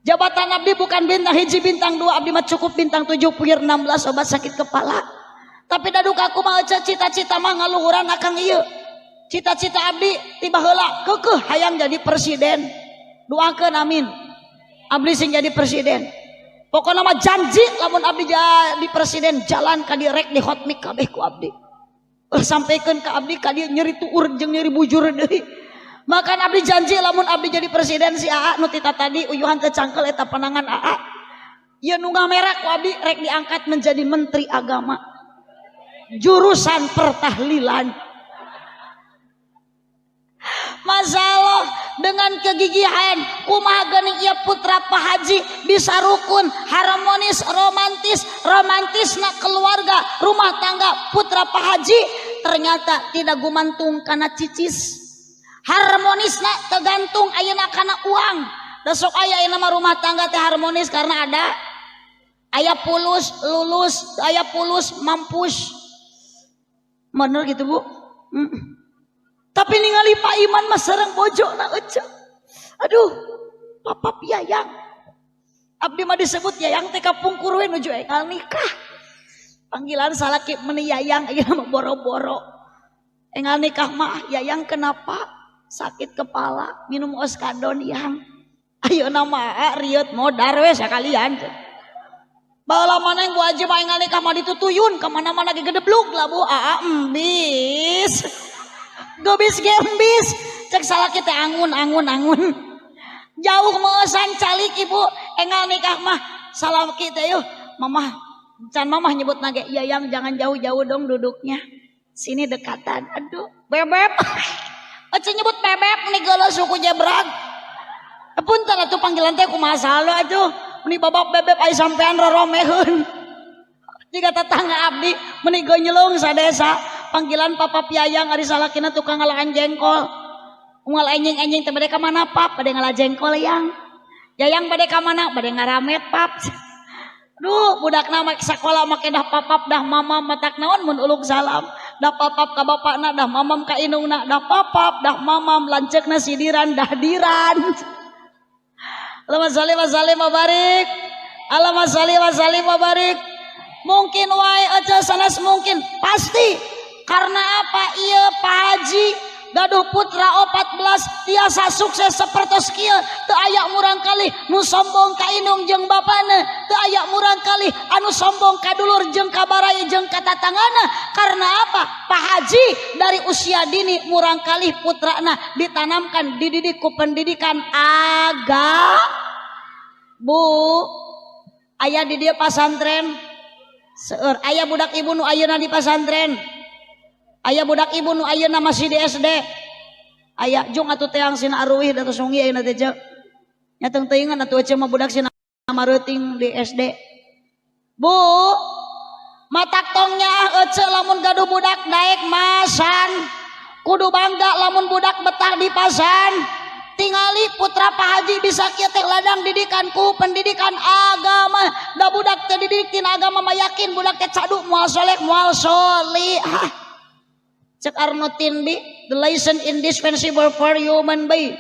Jabatan abdi bukan bintang hiji bintang dua, abdi mah cukup bintang 7 puir 16 obat sakit kepala. Tapi daduk aku mah ece, cita-cita mah ngaluhuran akang ieu. Cita-cita abdi tiba heula keukeuh hayang jadi presiden. Doakeun, amin. Abdi sing jadi presiden. Pokoknya mah janji lamun abdi jadi presiden, jalan ka dieu rek di hotmix kabeh ku abdi. Sampaikan ke abdi ka dieu nyeri tuur jeung nyeri bujur deui. Makan abdi janji lamun abdi jadi presiden, si AA nu tita tadi uyuhan teu cangkel eta panangan AA. Ieu nu ngamerak ku abdi rek diangkat menjadi menteri agama. Jurusan pertahlilan. Masalah dengan kegigihan kumaha geuning ieu putra Pak Haji bisa rukun, harmonis, romantis, romantisna keluarga, rumah tangga putra Pak Haji ternyata tidak gumantung kana cicis. Harmonisna tergantung ayeuna kana uang. Da sok aya ayeuna mah rumah tangga teh harmonis karena ada aya pulus lulus, aya pulus mampus. Bener gitu, Bu? Tapi ningali Pak Iman mah sareng bojona ece. Aduh, Papa Yayang. Abdi mah disebut Yayang teh kapungkur we nuju enggal nikah. Panggilan salaki meni Yayang ayeuna mah boro-boro. Enggal nikah mah, "Yayang kenapa?" "Sakit kepala, minum Oskadon, Yang." Ayeuna mah rieut modar we sakalian. Baheula mana yang Bu Haji mah enggal nikah mah ditutuyun ka mana-mana ge gedeblug lah, Bu. Aa embis. Gebis ge embis. Cek salaki teh angun angun angun. Jauh meusan calik, Ibu. Enggal nikah mah salaki teh yuh mamah can mamah nyebut nage, "Yayang, jangan jauh-jauh dong duduknya. Sini dekatan." Aduh, bebeb. Ece nyebut bebeb nih geuleuh suku jebrag. Punten atuh, panggilan teh kumaha salah atuh. Meni babak bebeb ai sampean roromeheun. Jika tetangga abdi meni gonyelung sadesa panggilan Papa Piayang, ari salakina tukang ngalaan jengkol. Unggal enjing-enjing teh, "Bade ka mana, Pap?" "Bade ngala jengkol, Yang." "Yayang bade ka mana?" "Bade ngaramet, Pap." Duh, budakna mah sekolah make dah papap dah mamam, matak naon mun uluk salam. Dah papap ka bapakna, dah mamam ka indungna, dah papap dah mamam, lanceukna sidiran dah diran. Allahumma sholli wa sallim wa barik. Allahumma sholli wa sallim wa barik. Mungkin wae aja sanes mungkin, pasti. Karena apa? Iya, Pak Haji gaduh putra 14 tiasa sukses sepertos kieu, teu aya murang kali nu sombong ka indung jeung bapana, teu aya murang kali anu sombong ka dulur jeung ka baraya jeung ka tatanggana. Karena apa? Pak Haji dari usia dini murang kali putrana ditanamkan, dididik ku pendidikan aga. Bu, aya di dia pasantren seueur. Aya budak ibu nu ayeuna di pasantren, aya budak ibu nu ayeuna masih di SD, aya jung atuh teang sina aruih da tos wengi ayeuna teh ceu nya teung teuingan atuh ece mah budak sina mareuting di SD. Bu, matak tong nyaah ece lamun gaduh budak daek masan, kudu bangga lamun budak betah di pasan. Tingali putra Pak Haji bisa kieu teh ladang didikan ku pendidikan agama. Da budak teh dididik tina agama mah yakin budak teh cadu moal soleh moal solihah. Cek Arno Toynbee, "The lesson indispensable for human being.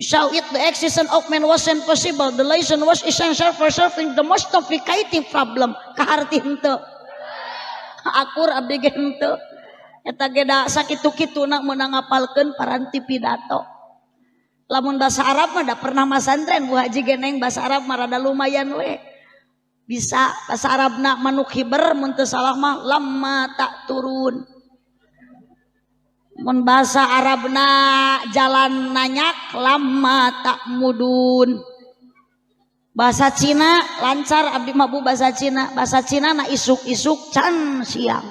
So it the existence of man wasn't possible. The lesson was essential for solving the most complicated problem." Kaharti henteu? Akur abdi ge henteu. Eta ge da sakitu-kituna meunang ngapalkeun paranti pidato. Lamun bahasa Arab mah da pernah masantren Bu Haji geneng, bahasa Arab mah rada lumayan we. Bisa bahasa Arabna manuk hiber mun teu salah mah lama tak turun. Mun bahasa Arabna jalan nanyak lama tak mudun. Bahasa Cina lancar abdi mah, Bu, bahasa Cina. Bahasa Cina na isuk-isuk can siang.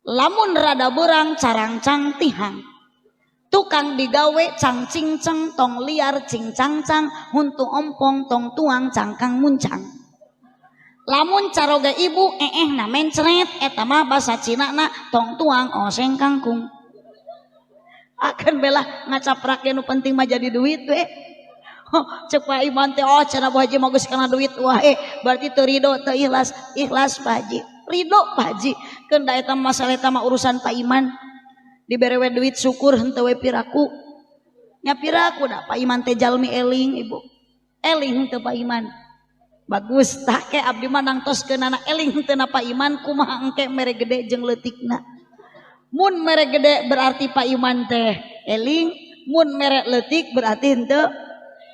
Lamun rada berang carangcang tihang. Tukang digawe cang cingceng tong liar cing cang cang huntu ompong tong tuang cangkang muncang. Lamun caroge ibu eh na mencret eta mah bahasa Cina na tong tuang oseng kangkung. Akan belah ngacaprak nu penting mah jadi duit we. Cek Pak Iman teh, "Oh, cenah Bu Haji mah geus kana duit wae, berarti teu ridho teu ikhlas." Ikhlas, Pak Haji, ridho, Pak Haji. Keun da eta masalah eta mah urusan Pak Iman. Dibere we duit syukur, henteu we piraku nya piraku, da Pak Iman teh jalmi eling. Ibu, eling henteu Pak Iman? Bagus. Tah ke abdi mah nangtoskeunana eling henteu na Pak Iman, kumaha engke mere gede jeung leutikna. Mun mere gede berarti Pak Iman teh eling, mun mere leutik berarti henteu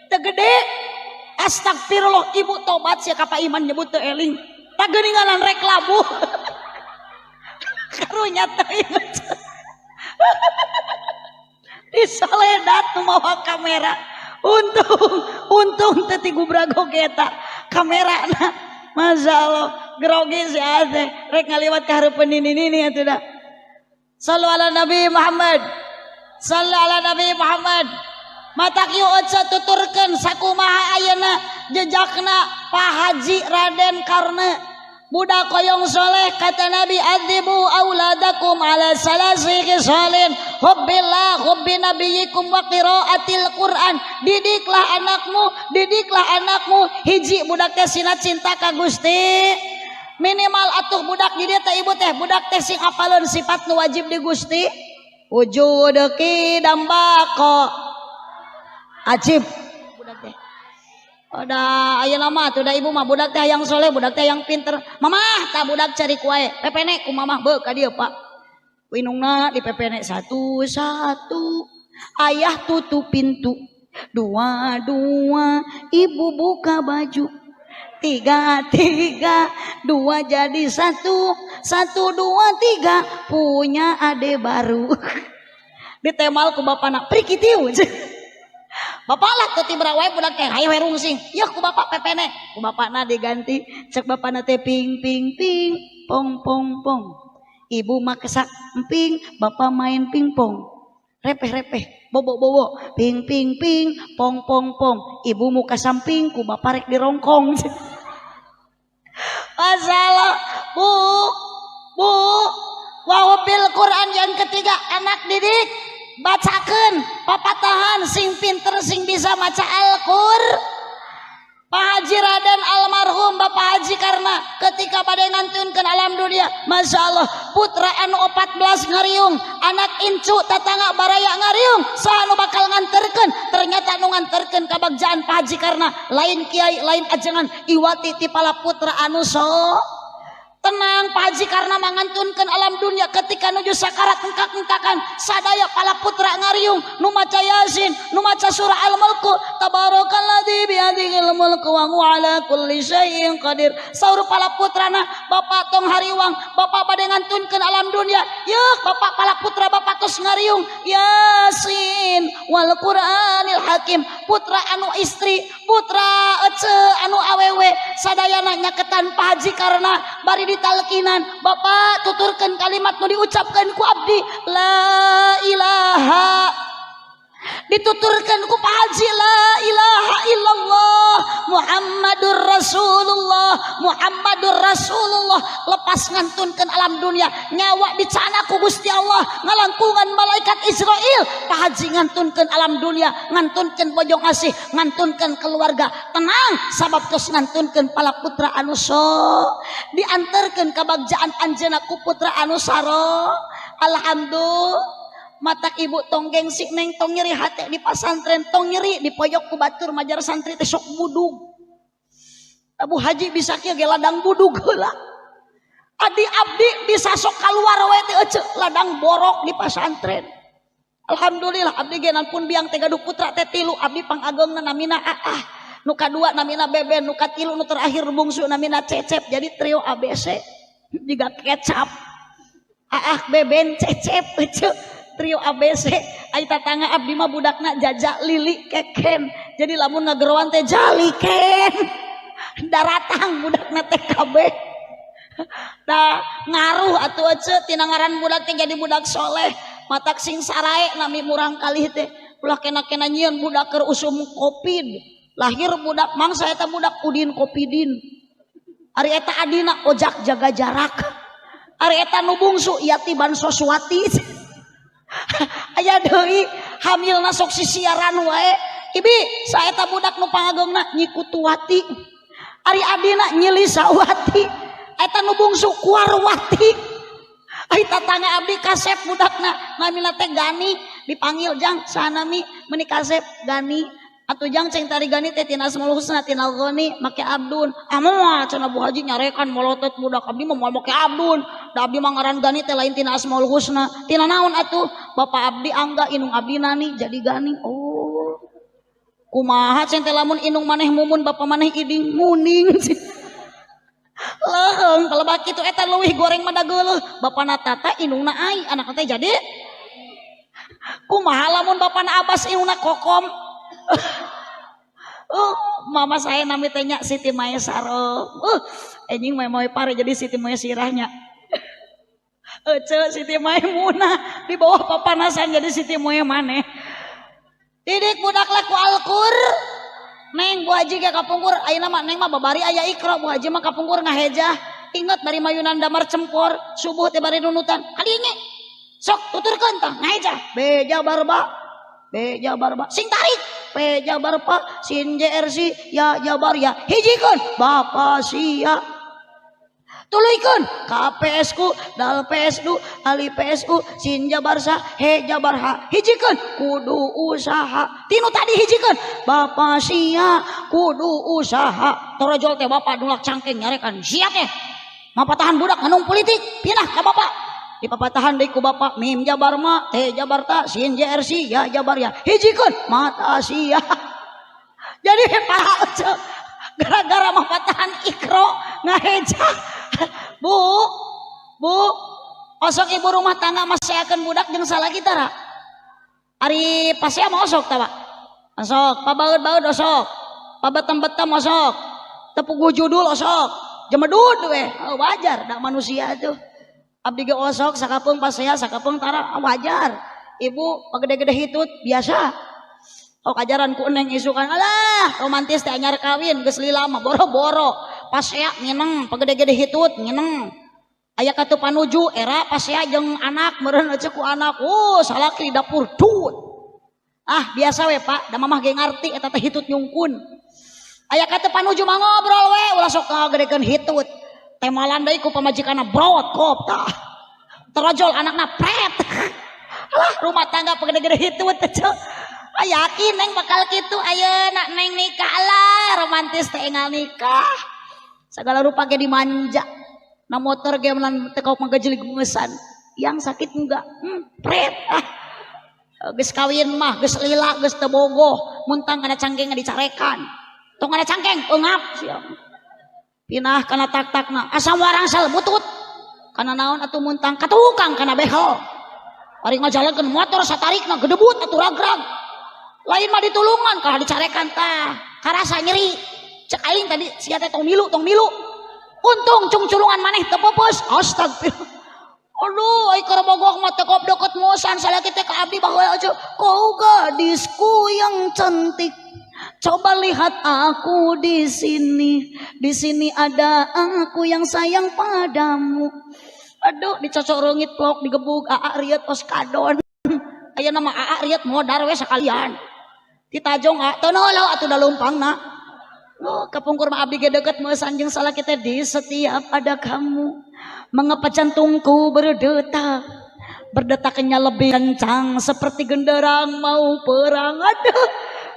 teu gede. Astagfirullah, Ibu, tobat sia ka Pak Iman nyebut teu eling. Tak geuninganan rek labuh. Karunya teuing. Disoledat nu mawa kamera. Untung, untung teu ti gubragog eta kamerana. Masya Allah, grogi si ate rek ngaliwat ka hareupeun nini-nini atuh da. Sallu ala Nabi Muhammad. Sallu ala Nabi Muhammad. Matak yuk ece tuturkeun sakumaha ayeuna jejakna Pak Haji Raden Karna. Budak koyong soleh, kata Nabi, "Adzibu auladakum ala salasi khisalin, hubbillah, hubbi nabiyikum, wa qiraatil Quran." Didiklah anakmu, didiklah anakmu, hiji, budak teh sina cinta ka Gusti. Minimal atuh budak di dieu teh ibu teh budak teh sing apaleun sifat nu wajib di Gusti. Wujud qidam baqa. Ajib budak teh. Udah ayeuna mah atuh da ibu mah budak teh hayang soleh, budak teh hayang pinter. Mamah tah budak cari wae. Pepene ku mamah beuh ka dieu Pak. Winungna di pepene satu satu. Ayah tutup pintu. Dua dua, ibu buka baju. Tiga tiga, dua jadi satu. Satu dua tiga, punya ade baru. Ditemal ku bapana prikitiu. Bapak lah tuh tibra wae budak teh hayo we rungsing. Yeuh ku bapak pepene. Ku bapakna diganti, cek bapakna teh ping ping ping, pong pong pong. Ibu mah kesak emping, bapak main pingpong. Repeh-repeh, bobo-bobo, ping ping ping, pong pong pong. Ibu muka samping, ku bapak rek dirongkong. Masalah, bu, bu, wabil Quran yang ketiga anak didik bacakan papatahan sing pinter sing bisa maca Al-Qur. Pak Haji Raden almarhum Bapak Haji karena ketika pada ngantunkeun alam dunia, Masya Allah putra anu 14 ngariung, anak incu tetangga baraya ngariung, saha nu bakal nganterkeun? Ternyata nu nganterkeun kabagjaan Pak Haji karena lain kiai, lain ajengan, iwati ti pala putra anu so tenang. Pak Haji karena mangantunkeun alam dunia ketika nuju sakarat engkak-engkakan sadaya pala putra ngariung, nu maca Yasin, nu maca surah Al-Mulk, tabarakalladzi biyadihil mulku wa huwa ala kulli syai'in qadir. Saur pala putrana, "Bapak tong hariwang, bapak bade ngantunkeun alam dunia." Yeuk bapak, pala putra bapak tos ngariung Yasin wal Qur'anil Hakim. Putra anu istri, putra ece anu awewe sadayana nyaketan Pak Haji karena bari ditalkinan, "Bapak, tuturkan kalimat nu diucapkan ku abdi, la ilaha." Dituturkan ku Pak Haji, la ilaha illallah Muhammadur Rasulullah, Muhammadur Rasulullah. Lepas ngantunkan alam dunia, nyawa dicana ku Gusti Allah ngalangkungan malaikat Israel. Pak Haji ngantunkan alam dunia, ngantunkan bojong asih, ngantunkan keluarga tenang sabab tos ngantunkan pala putra anu so diantarkan kabagjaan anjeunna ku putra anu saro. Alhamdulillah. Matak ibu tong gengsi, neng, tong nyeri hati di pasantren, tong nyeri di pojok ku batur majar santri teh sok budug. Abu Haji bisa kieu ge ladang budug heula. Adi abdi bisa sok keluar we teh ece ladang borok di pasantren. Alhamdulillah abdi ge pun biang teh gaduh putra teh tilu, abdi pangageungna namina Aah, nu kadua namina Beben, nu katilu nu terakhir bungsu namina Cecep. Jadi trio ABC juga kecap. Aah, Beben, Cecep, ece trio ABC. Ai tatangga abdi mah budakna Jajak, Lili, Keken. Jadi lamun ngageroan teh jaliken daratang budakna teh kabeh. Da ngaruh atuh ece tina ngaran budak teh jadi budak soleh. Matak sing sarae nami murang kalih teh ulah kena-kena nyieun budak keur usum Covid. Lahir budak mangsa eta budak Udin Kopidin. Ari eta adina Ojak jaga jarak. Ari eta nu bungsu Yati Bansoswati. Aya deui hamilna sok sisiaran wae. Ibi saeta budak nu pangageungna Nyi Kutuwati. Ari adina Nyi Lisawati. Eta nu bungsu Kuarwati. Ari tatangga abdi kasep budakna namina teh Gani, dipanggil, "Jang, sanami meuni kasep Gani atuh jang." Ceng tari Gani teh tina Asmaul Husna, tina Gani make Abdun. "Ah, moal," cenah Bu Haji nyarekan molotot budak abdi mah moal make Abdun. Da abdi mah ngaran Gani teh lain tina Asmaul Husna. "Tina naon atuh?" "Bapak abdi Angga, indung abdi Nani, jadi Gani." "Oh, kumaha," ceng teh, "lamun indung maneh Mumun, bapak maneh Iding?" "Muning." Leuheung kalau kitu eta leuwih goreng mah da geuleuh. Bapana Tata, indungna Ai, anak teh jadi kumaha lamun bapana Abbas, indungna Kokom? Oh, mama saya nami teh nya Siti Maesaro. Anjing moe moe pare jadi Siti Maesirahnya. Ece Siti Maimunah di bawah papanasan jadi Siti Moe maneh. Didik budak ku Alqur. Neng, Bu Haji ge kapungkur ayeuna mah neng mah babari aya Iqra, Bu Haji mah kapungkur ngahejah. Ingat bari mayunan damar cempor, subuh teh bari nunutan. Kalinya sok tuturkeun tah ngahejah. B jabar ba, B jabar ba, sing tarik. P jabar pa, sin JRC, ya jabar ya. Hijikeun, Bapak sia. Tuluykeun KPS ku dal PS du alif PS u sin jabar sa he jabar ha hijikeun kudu usaha tinu tadi hijikeun bapak sia kudu usaha torojol teh bapak nulak cangkeng nyarekan sia teh mapatahan budak nganung politik pindah ka bapak dipapatahan deui ku bapak mim jabar ma t jabar ta sin jr si ya jabar ya hijikeun mata sia. Jadi parah gara-gara mapatahan ikro ngaheja. Bu, bu, osok ibu rumah tangga maseakeun budak jeung salaki tara. Ari pasea mah osok ta, Pak? Osok, pabaeud-baeud osok, pabetem-betem osok, teu puguh judul osok, jemedud we, oh, wajar da manusia tuh. Abdi ge osok sakapeung pasea sakapeung tara, wajar. Ibu pagede-gede hitut biasa. Oh kajaran ku neng isukan alah romantis teh anyar kawin geus lila mah boro-boro. Pasea ngineng pagede-gede hitut ngineng. Aya katu panuju era pasea jeung anak meureun euceu ku anak. Oh salaki di dapur tut. Ah biasa we Pak, da mamah ge ngarti eta teh hitut nyungkun. Aya katu panuju mah ngobrol we ulah sok ngagedekeun hitut. Temalan deui ku pamajikanna brot kop tah. Terojol anakna pret. Alah rumah tangga pagede-gede hitut teh. Ah, yakin neng bakal kitu ayeuna neng nikah lah romantis teh enggal nikah. Segala rupa ge dimanja. Na motor ge melan teu kaok magajelig geungesan. Yang sakit enggak? Pret. Ah. Geus kawin mah geus lila geus teu bogoh, muntang kana cangkeng dicarekan. Tong kana cangkeng eungap sia. Pinah kana tak-takna asam warangsal butut. Kana naon atuh muntang katukang kana behel. Ari ngajalankeun motor satarikna gedebut atuh ragrag. Lain mah ditulungan kalah dicarekan tah. Karasa nyeri. Cek aing tadi sia teh tong milu tong milu. Untung cungculungan maneh teu peupeus. Astagfirullah. Aduh, ai keur bogoh mah teu kop deket musan salaki teh ka abdi baheula aja. Kau gadisku yang cantik. Coba lihat aku di sini. Di sini ada aku yang sayang padamu. Aduh, dicocok reungit plok digebug aa riet oskadon. Aya nama aa riet modar we sakalian. Ditajong a teu neuleul atuh da leumpangna. Oh, kapungkur mah abdi ge deket meusan jeung salaki teh di setiap ada kamu. Mengapa jantungku berdetak? Berdetaknya lebih kencang seperti genderang mau perang. Aduh,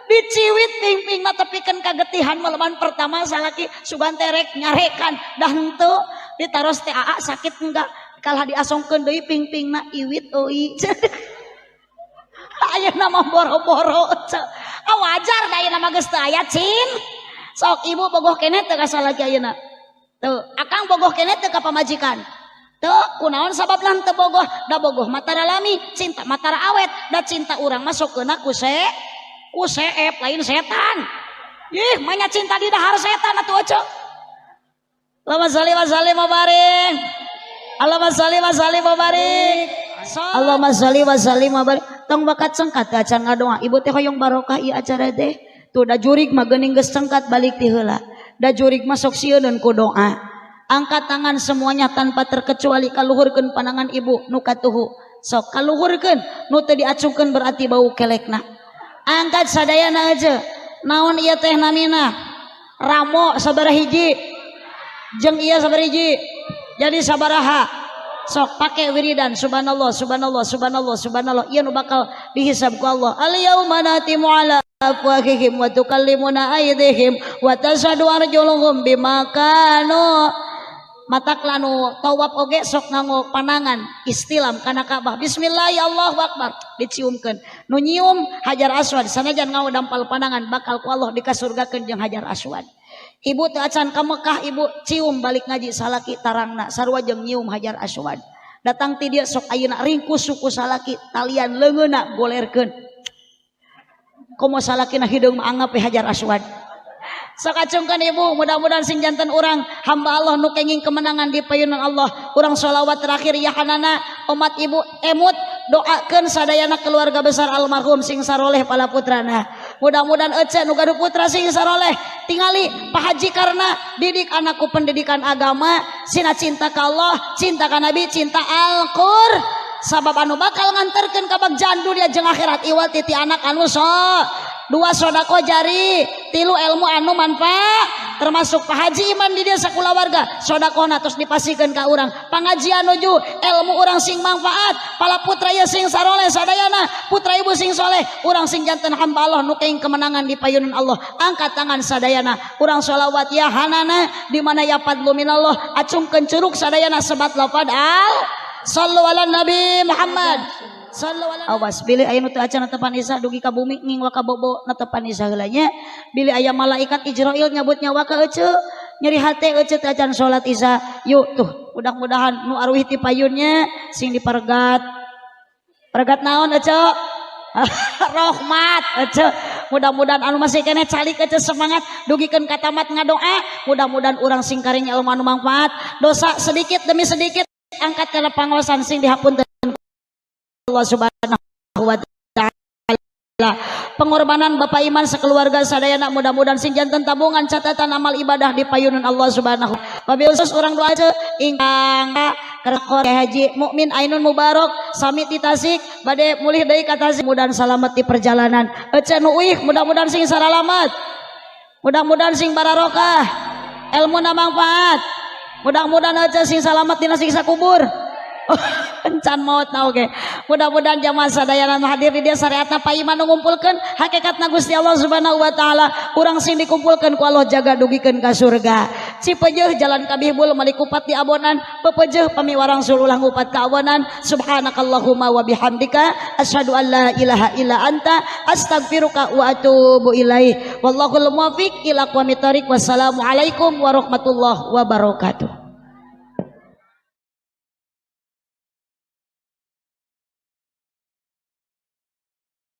diciwit ping-pingna tepikeun kagetihan maleman pertama salaki sugan teh rek nyarekan dah henteu ditaros teh aa sakit enggak kalah diasongkeun deui ping-pingna iwit euy. Ayeuna mah boro-boro. Ah wajar da ayeuna mah geus teu aya cin. Sok ibu bogoh keneh teu ka salaki ayeuna. Teu, akang bogoh keneh teu ka pamajikan. Teu, kunaon sababna teu bogoh? Da bogoh mah tara lami, cinta mah tara awet, da cinta urang mah sokeuna ku ku seep lain setan. Ih, manya cinta di dahar setan atuh ece. Allahumma sholli wa sallim wa barik. Allahumma sholli wa sallim wa barik. Allahumma sholli wa sallim wa barik. Tong bakat cengkat acan ngadoa. Ibu teh hoyong barokah ieu acara teh. Tuh da jurig mah geuning geus cengkat balik ti heula. Da jurig mah sok sieun ku doa. Angkat tangan semuanya tanpa terkecuali kaluhurkeun panangan ibu nu katuhu. Sok kaluhurkeun nu teu diacungkeun berarti bau kelekna. Angkat sadayana aja. Naon ieu teh namina? Ramo sabaraha hiji? Jeung ieu sabaraha hiji? Jadi sabaraha? Sok pake wiridan subhanallah subhanallah subhanallah subhanallah ieu nu bakal dihisab ku Allah. Al yauma natimu ala afwahihim wa tukallimuna aydihim wa tashhadu arjuluhum bima kanu. Matak lanu tawaf oge sok nganggo panangan istilam kana Ka'bah. Bismillah ya Allahu akbar diciumkeun. Nu nyium Hajar Aswad sanajan nganggo dampal panangan bakal ku Allah dikasurgakeun jeung Hajar Aswad. Ibu teu acan ka Mekah ibu cium balik ngaji salaki tarangna sarua jeung nyium Hajar Aswad. Datang ti dieu sok ayeuna ringkus suku salaki talian leungeunna golerkeun. Komo salakina hideung mah anggap we Hajar Aswad. Sok acungkeun ibu, mudah-mudahan sing janten urang hamba Allah nu kenging kemenangan di payunan Allah. Urang sholawat terakhir ya hanana umat ibu emut doakeun sadayana keluarga besar almarhum sing saroleh pala putrana. Mudah-mudahan ece nu gaduh putra sing saroleh. Tingali Pak Haji karena didik anakku pendidikan agama, sina cinta ka Allah, cinta ka Nabi, cinta Al-Qur. Sabab anu bakal nganterkeun ka bagjaan dunia jeung akhirat iwal titi anak anu so. Dua, sodakoh jari. Tilu, ilmu anu manfaat. Termasuk Pak Haji Iman di dia sakulawarga, sodakohna terus dipasihkeun ka urang. Pangajian nuju ilmu urang sing manfaat. Pala putra ya sing saroleh sadayana, putra ibu sing soleh, urang sing janten hamba Allah nu kenging kemenangan di payunan Allah. Angkat tangan sadayana, urang sholawat ya hanana di mana ya fadlu minallah, acungkeun curug sadayana, sebat lafad al sallu ala Nabi Muhammad. Sallu ala. Awas bilih aya nu teu acan netepan Isa dugi ka bumi nging waka bobo netepan Isa heula nya. Bilih aya malaikat Ijrail nyabut nyawa ka ece, nyeri hate ece teu acan salat Isya. Yuk tuh, mudah-mudahan nu arwih ti payunnya sing dipergat. Pergat naon, ece? Rahmat, ece. Mudah-mudahan anu masih keneh calik, ece, semangat dugikeun ka tamat ngadoa. Mudah-mudahan urang sing karing ilmu anu manfaat, dosa sedikit demi sedikit angkat kana pangaosan, sing dihapunten Allah Subhanahu wa Taala. Pengorbanan Bapak Iman sekeluarga sadayana mudah-mudahan sing janten tabungan catatan amal ibadah di payunan Allah Subhanahu. Wabil khusus urang doa ingkang kerkor Haji Mukmin Ainun Mubarok sami di Tasik bade mulih deui ka Tasik, mudah-mudahan salamet di perjalanan. Ece nu uih mudah-mudahan sing saralamet, mudah-mudahan sing bararokah, ilmu manfaat, mudah-mudahan ece sing salamet dina siksa kubur. Encan maut na oke. Mudah-mudahan jamaah sadayana hadir di dia syariatna Pak Iman ngumpulkeun hakikatna Gusti Allah Subhanahu wa Taala, urang sing dikumpulkeun ku Allah jaga dugikeun ka surga. Cipejeuh jalan ka Bihbul mali kupat di abonan, pepejeuh pami warangsul ulah ngupat ka abonan. Subhanakallahumma wa bihamdika, asyhadu an la ilaha illa anta, astaghfiruka wa atubu ilaih. Wallahul muwaffiq ila aqwamit thoriq. Wassalamualaikum warahmatullahi wabarakatuh.